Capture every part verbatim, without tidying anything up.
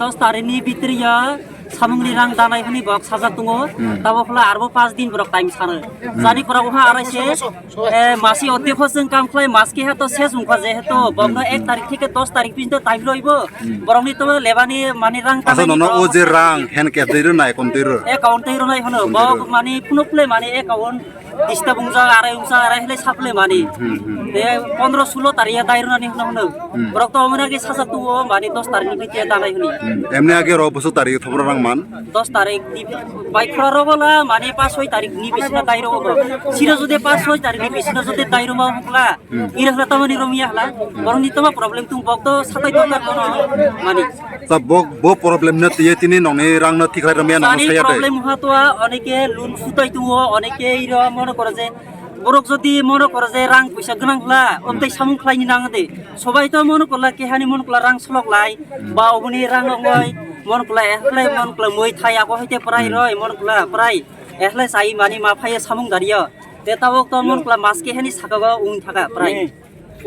Dos tarikni bhitori o samungni rang danai hwnwi bok sajak tongo. Hmm. Tabo khwlai arbo pas din borok time sano. Hmm. Jani khorang wngkha arai se, eh, masi odde pho chwng kam khlai, mas keha to ses wngkha, jehetu bokno Hmm. ek tarik theke dos tarik pijinto time roibo. Hmm. Borokni to lebani mani rang Asa danai nono borok o je rang hand cash dei ro nai kon dei ro. Account tei ronai hwno. Kon dei Bok ro. Mani phunuk le mani account disturb wngjak, arai wngjak, arai hwnwi saple mani. Hmm, hmm. Te pondro sulo tariya dai rwnani hwno hwno. Hmm. Borok to omo nagi sasak tuo mani dos tarikni bhitori danai hwnwi. Hmm. Emni age ro bwswk tarik thopra rang man? Dos tarik ni bai khora rogo la mani pas soi tarik ni bisina dai rogo borok. Sino jodi pas soi tarik ni bisina jodi dai roma hokla. Hmm. Ira hla tamani romia hla. Hmm. Borok ni tama problem tung bok to satai dokar kono mani. Ta bok bo problem no tiye tini nongni rang no thik khlai romia nong Sani saya de. Problem ha to a, oneke loan sutai tuo, oneke iro mono koro je, borok jodi mono koro je rang puisa gwnang hla, omtai samung khlai ni nang de. Sobai to mono kola kehani mono kola rang solok lai, Hmm. ba oboni rang ongoi, mono kola ehlai mono kola moi thai abo haite prai Hmm. roi, mono kola prai ehlai sai mani ma phai samung dario. Te tabok to mono kola mas kehani saka ba ung thaka prai. Hmm.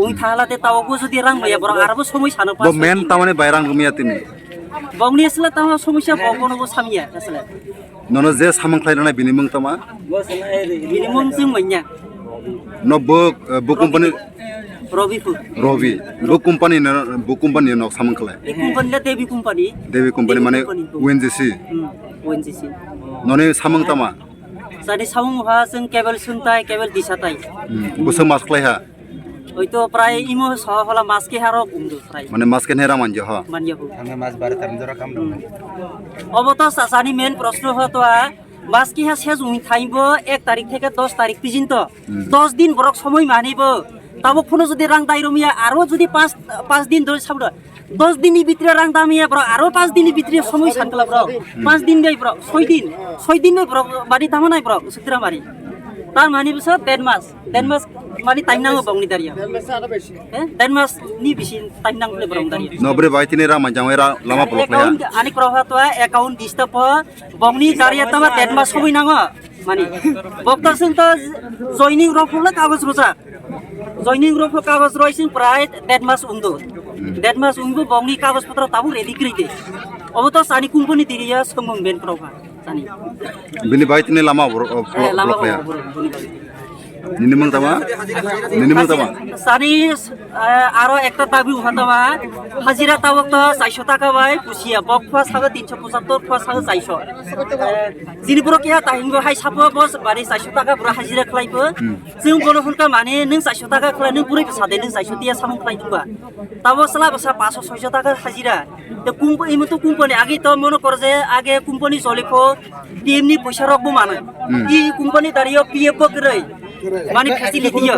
Ung thala te tabok bo jodi rang maya borok arabo somoi sano Bo pas men tamani bai rang romia tini. Bokni asle tamo somosya bok bono bo samya asle. Nono je samung khlai rwnai bini mung tama? Bini mung chwng manya. No bo, eh, bo company Robipur. Robi. Bo company no, bo company no samung khlai. E company le Devi company. Devi company Devi mane company bo. O N G C. Hmm, O N G C. Noni samung tama? Sani samung ha chwng cable sungtai, cable disatai. Hmm. Bwswk mas khlai ha? Oito prai imo sohola mas keha rok ungdo prai. Mane mas keha rang manja ha? Manja ho. Hame mas bare tam jora kam dong. Obo to sasani main proshno ho to a, mas keha ses ung thaibo ek tarik theke dos tarik pijinto. Hmm. Dos din borok somoi manibo. Tabo phuno jodi rang dai romia, aro jodi pas, pas din doi sabdo. Dos din ni bhitre rang damia borok, aro pas din ni bhitre somoi sankla borok. Hmm. Pas din doi borok, soi din. Soi din doi borok, bari dama nai borok, sutra mari. Tar mani bwsa den mas. Den mas mani time nango bongni daria. Eh? Den mas ni bisi time nango le borok daria. Nobre bai tini rang manjang ra lama block ya. Account ani kroha to account dista po bongni daria tama den mas somoi nango. Mani bokta sing to joining rok phula kagoj roja. Joining rok phula kagoj roi sing prai den mas ungdo. Den mas ungbo bongni kagoj potro tabu ready kri de. Obo to sani company diriya songmung ben kroha. Sani. Bini bai tini lama bro-, o, Eh, blo-, lama block ya. Bro, bro, bro. Nini mung tama? Nini mung tama? Sani, eh, aro ekta dabi uha tama. Hajira tabok to chaiso taka bai pusiya. Bok phua sago tinso pochattor, phua sago chaiso. Eh, jini borok keha tahingbo hai sapo bos bari chaiso taka bro hajira khlaibo. Hmm. Chwng bono hwnka mani nwng chaiso taka khlai nwng purui bwsa de nwng chaiso tiya samung khlai dungba. Tabo sla bwsa paso soiso taka hajira. Te kumpa-, imo to company agi to mono kor je age company choli pho P M ni poisa rok bo mano. Hmm. I company dario P F bo kwrwi. Mani facility yo.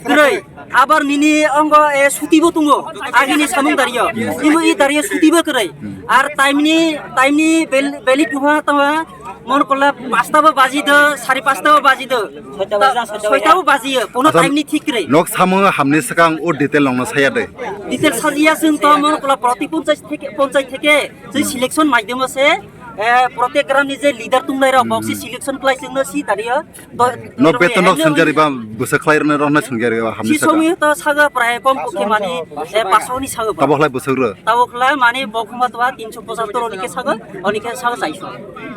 Kwrwi. Abar nini ongo, eh, suti bo tungo. Agi ni samung dario. Imo i dario suti bo kwrwi. Ar time ni, time ni bel-, belai tuha tama mon kola pasta bo baji do, sari pasta bo baji do. Soita baja, soita baja. Soita bo baji yo. Kono Asam time ni thik kwrwi. Nok samung hamni swkang o detail nongno saya de. Detail sajiya sing to mon kola proti ponchas theke, ponchas theke. Jai selection maidemo se, eh, protek gram ni je leader tungnai rok, box si selection khlai chwngno si tari o. No beton rok sanjari ba bwsa khlai rwna rok na sanjari ba hamni Si saka. Somi to saga prai kom pokhe mani, eh, paso ni saga. Tabo khlai bwsa rw. Tabo khlai mani bok ma to tinso pochattor oni ke saga, oni ke saga chaiso.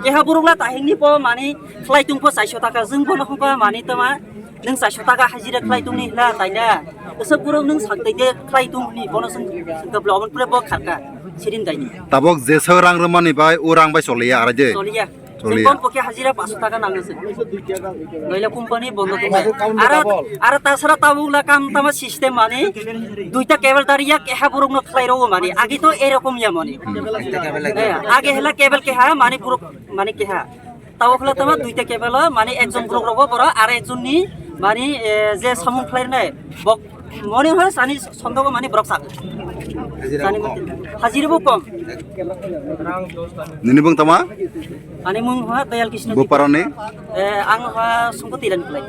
Keha buruk la tahing ni po mani khlai tung po chaiso taka jwng bono hokba mani to ma. Nwng chaiso taka hajira khlai tongni hla, taina? Aswk borok nwng sakdai de khlai tongni, bono swng, swngkha bwle, omo pore bo kharkha, sirin daini. Tabok jesa rang rwmani bai, o rang bai choliya, arai de? Choliya. Choliya. Chwng kom pokhe hajira paso taka nango se. Noila company bondo tongnai. Aro, aro tasara tabuk la kam tama system mani, duita cable dariya keha borok no khlai rogo mani, agi to erokom ya mani. Hmm. Eh, age hela cable keha, mani borok, mani keha. Tao khlai tama duita kebelo mani ekjon borok rogo boro ar ekjon ni mani, eh, je samung khlai nai bok moni hoi sani sondogo mani borok sak. Hajira bo kom. Nini bung tama? Ani mung ha Dayal Krishna. Bo parani? Eh, ang ha Songko Tilan khlai.